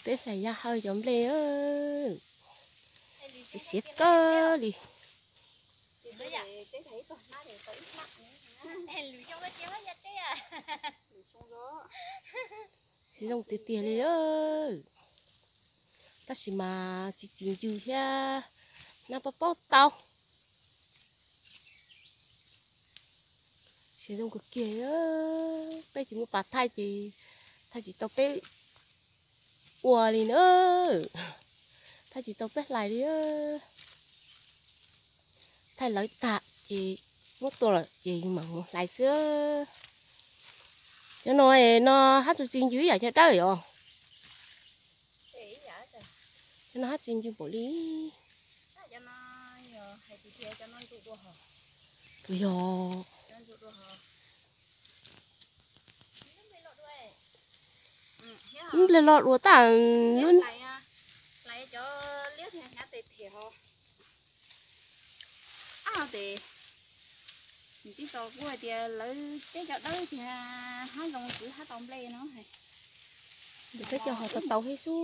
Peb hlais Yaj Hawj cov nplej, siav siav kawg li. Siav zoo tiag tiag li. Tab sis mas tsis txi ncw thiab, hnab pob pob tau. Siav zoo kawg kiag, peb tsis muaj pas thaij ces thaij tsis tau peb ua li na, thaij tsis tau peb hlais li. Thaij lawv tag ces muab tua lawm ces mam mus hlais xwb. Cov no, no hab tsis txi ncw ib yam cov dawb yom? Cov no hab txi ncw npaum li. Yog, nplej lo dua tag lub. Tij tau kuj hais tias lawv teb cov dawb tiag, hab zoo kwv hab tau nplej no. Peb cov ho tau tau thiab xwb.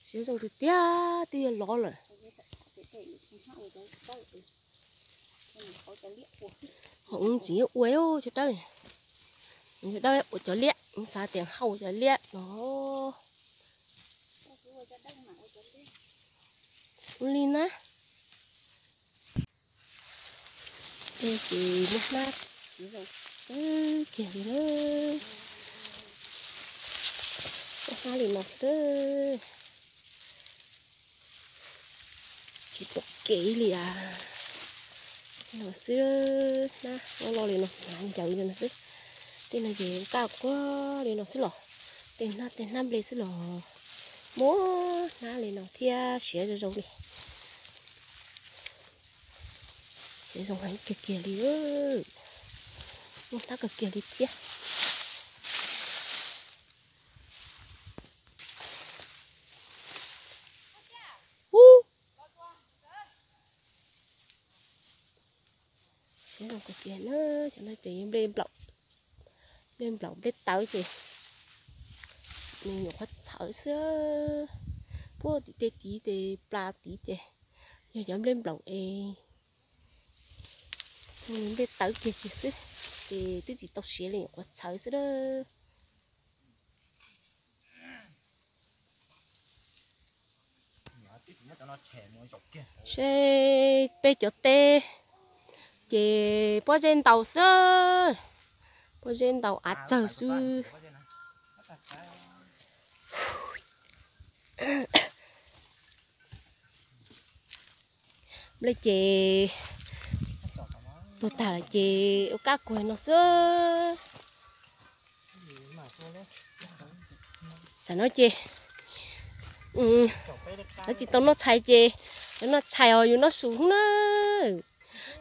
Siav zoo tiag tiag, twb yog lov lawm. Ho tseem yuav ua cov dawb, cov dawb ua cov liab, xav tias hau cov liab no. Ua li na. Ces muab hnab siav zoo kiag li na. Muab hnab li no xwb, tsis pom kev li as. No xwb, hnab lo li no, hnav ncaws li no xwb. Tej no ces kaj quaj li no xwb los, tej hnab tej hnab nplej xwb los, muab hnab li no thiab siav zoo zoo li. Siav zoo heev kiag kiag li, muab hnab kawg kiag li thiab. Siav zoo kawg kiag na, cov no ces nplej nplaum, nplej nplaum nplej tawv ces nws nyuam qhuav txhawv xwb. Puag tim tej tid ces plas tid ces yog cov nplej nplaum es nplej tawv kiag kiag xwb, ces twb tsis tau siav li nyuam qhuav txhawv xwb na. Seb peb cov teb ces pob zeb ntaus xwb, pob zeb ntaus av txawg xwb. Nplej ces tuag tag lawm ces ua kab kuag no xwb. Tam no ces lawv tsis tau noj tshais ces lawv noj tshais os yus noj su na.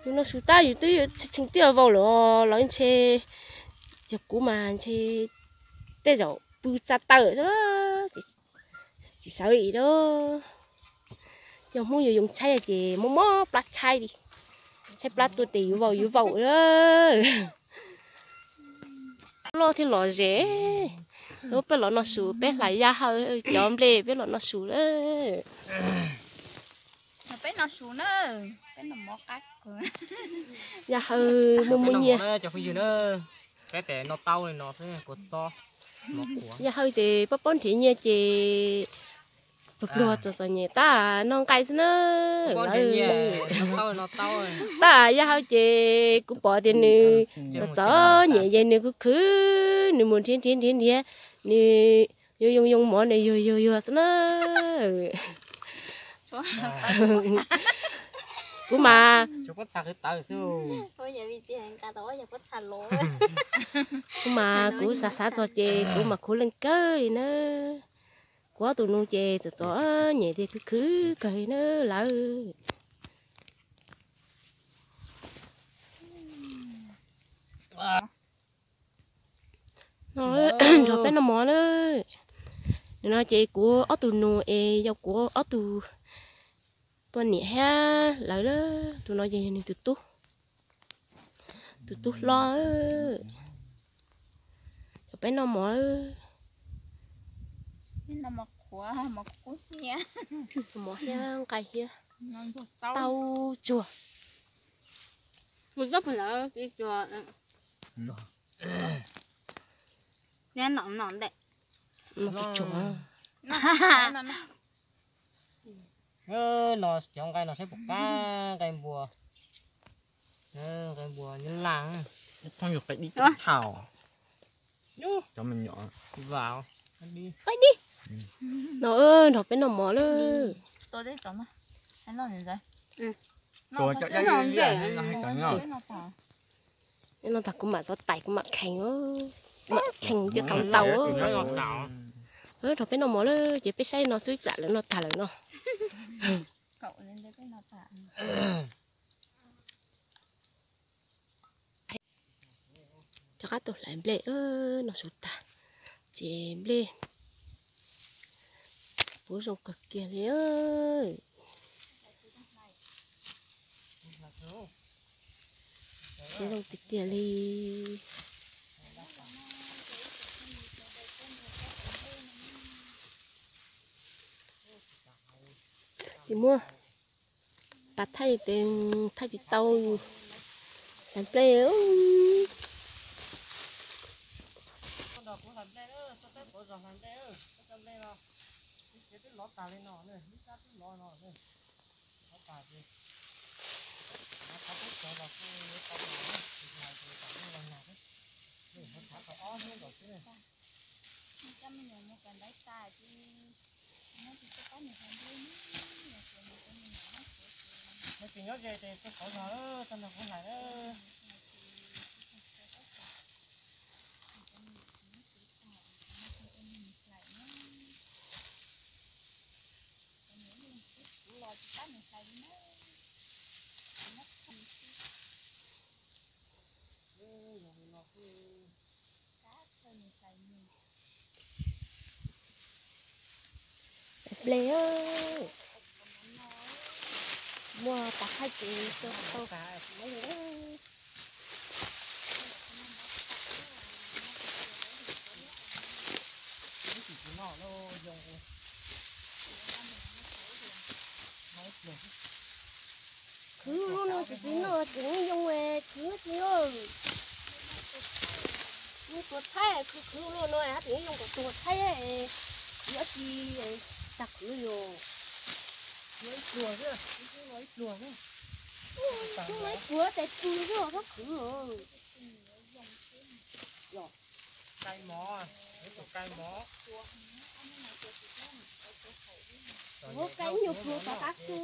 Yus noj su tab yus twb tshee twb vau lawm los ntshe, yog kuv mas ntshe tej zaum pw tsa taw lawm xwb, tsis sawv li lauj. Cov Hmoob yuav yoo tshaib ces mob mob plab tshaib li, tshaib plab tuaj ces yuav vau yuav vau. Loj thiab los ze, peb los noj su, peb hlais Yaj Hawj cov nplej peb los noj su lawm. Yaj Hawj muaj muaj nyiaj. Yaj Hawj ces pob pob nrhiav nyiaj ces pluag pluag txom txom nyem tab noj nqaij xwb na. Tab Yaj Hawj ces kuv pom tias nws txom txom nyem ces nws khwv khwv, nws mus nrhiav nrhiav nrhiav nrhiav, nws yuav yoo yoo mov nws yuag yuag yuag xwb na. Kuv mas, kuv mas kuv xav xav txog ces kuv mas khuv leej kawg li na. Kuv ob tug nus ces txom txom nyem tias khwv khwv kawg li na lawv. No, nrog peb noj mov na. Nim no ces kuv ob tug nus es yog kuv ob tug Poj niam thiab lawv, tus no ces yog nws tus tub, tus tub hlob. Cov peb noj mov, mov thiab nqaij thiab tauj tsuag. Nom nom ntej. Nom tsuag tsuag. No cov nqaij no saib puas qab, nqaij npua, nqaij npua nyob laj. Thooj yus qe dib thaum cov me nyuam vas qe dib. No nrog peb noj mov lawm. Noj tag kuv mam xov tais, kuv mam khees, mam khees cov tau ntau. Nrog peb noj mov lawm ces peb saib no xwb, tsam lawv noj tag lawm no. Rov qab tuaj hlais nplej, noj su tag ces nplej puv zoo kawg kiag li. Siab zoo tiag tiag li. Tsis muaj pas thaij, thaij tsis tau, hlais nplej. Nyob ze ces kuv qhov zog tag nrho kuv hlais. Hle, muaj pas thaij ces tau tau. Khwv lub no tsis tsis noj tseem zoo, khwv tsis noj. Tuag thaib, khwv khwv lub no hab tseem zoo kom tuag thaib, khwv tsis tag khwv li. Ib pluag xwb, ib pluag xwb. Ib pluag tes tw xwb txhob khwv. Cai mov, tus cai mov. Ua cai nyuag pluag tom qab tu,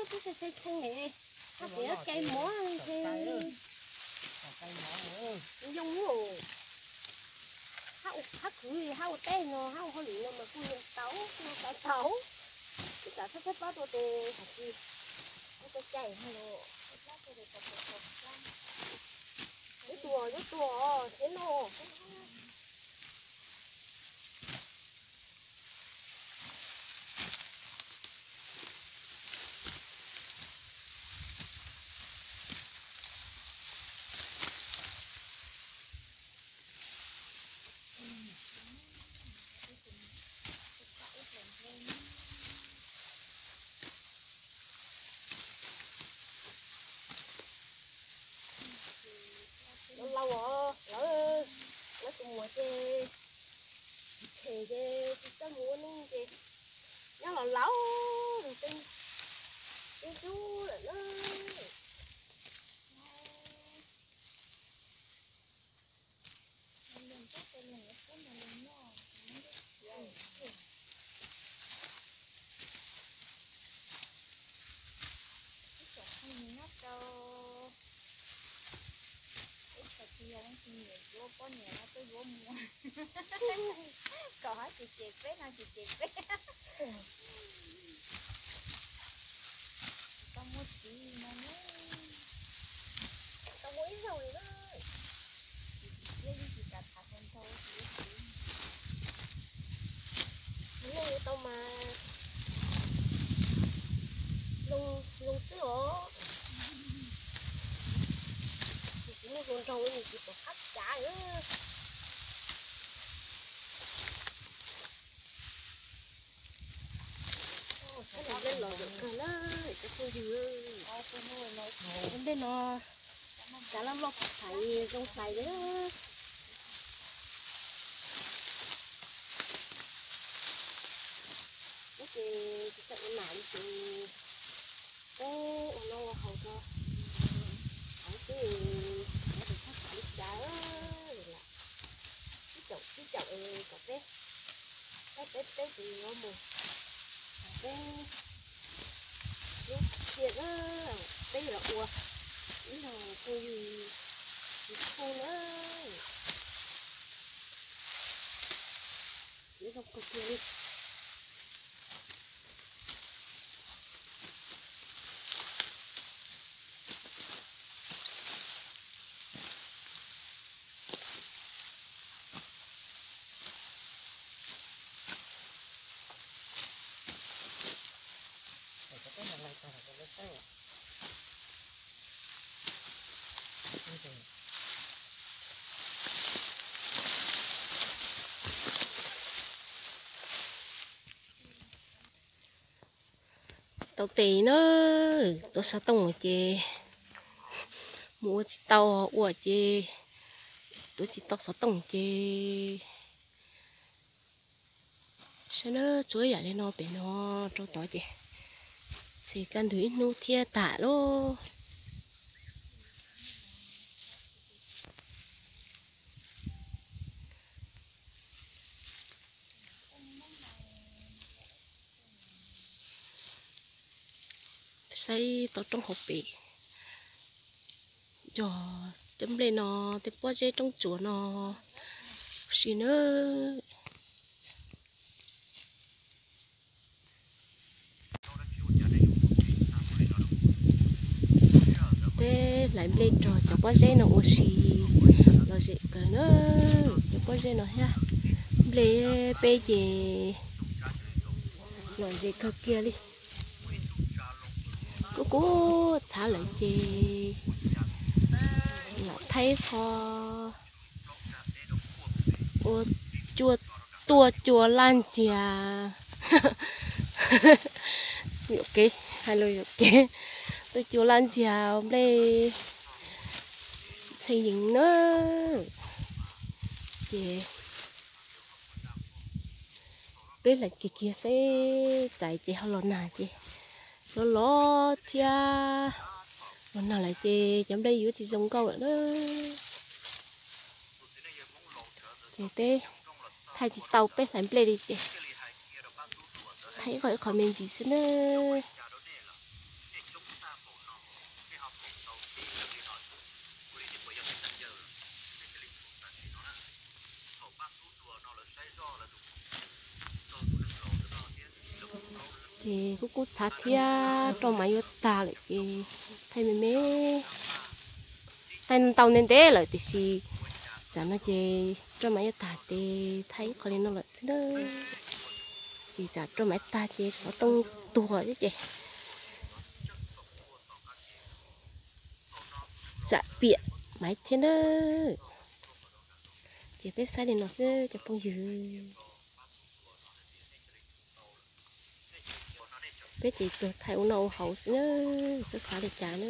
twb tshee tshee ne, hab tias cai mov. Zoo, hab khwv hab ua teb no hab ua hauj lwm no mas kuj zoo tau, kuj cai tau. Tsis tas txhob txhawb plab rau tes hom tsis, kuj cai cai los. Yuav tuag, yuav tuag, siab noj. Laus laus os, lawv, lawv tus muam ces tsis them ces tsis txawj mus ua neej ces nyob los laus lawm, tej ntub lawm na. Ib tsoom phooj ywg nyob rau, ib tsoom phooj ywg leej twg nyiam yuav poj niam no tuaj yuav mus, kom hab cem cem peb no, cem cem peb. Tsis tau muaj txiv no, tsis tau muaj ib zaug li na. Tsis tau txiv, tsis kam tham hluas nraug, tsis tau txiv. Mloog tau mas, mloog Rau tsis pom qab cav. Nplej los ntawm kawg na, cov phooj ywg. Nplej no cav loj loj phais zoo hlais li. Ces tsis tau ua nam li ces peb ua noj ua haus rau heev xwb, tsis tau xav li cas. Sib caum sib caum kom peb, peb peb peb tus yuav mus, peb lub cia na, peb los ua ib los phooj ywg tus phooj na. Siav zoo kawg kiag li. Tau tes na, tuav xov tooj ces mus ua tsis tau ua ces tuav tsis tau xov tooj ces saib na, tsuav yam li no pem no rau tod ces txhis kaj ntug ib hnub thiab tag lauj. Saib tau roob hauv pes, yog cov nplej no tej pob zeb roob tsuas no huv si na. Peb hlais nplej rau cov pob zeb no ua si lom zem kawg na. Cov pob zeb no thiab nplej peb ces lom zem kawg kiag li. Kuv kuj txhav lawm ces lam thaij qho ua cua, tua cua laj ntxiag. Yuam kev, hais lus yuam kev, tua cua laj ntxiag nplej txheej yees na. Ces peb hlais kiag kiag seb txais ces ho los nag ces los los thiab. Los nag lawm ces cov nplej yuav tsis zoo nkauj lawm na. Ces peb thaij tsis tau peb hlais nplej li ces thaij ib qho ib qho me ntsis xwb na. Ces kuj kub txhav thiab, roj mas yuav tag lawm ces thaij me me, thaij ntau ntev ntev lawm tiam sis tsam no ces roj mas yuav tag ces thaij ib qho li no lawm xwb na. Ces tsam roj mas tag ces xov tooj tuag thiab ces tsam piam mas thiab na. Ces peb saib li no xwb cov phooj ywg. Peb ces tsuas thaij ua noj ua haus xwb na, txhob xav li cas na.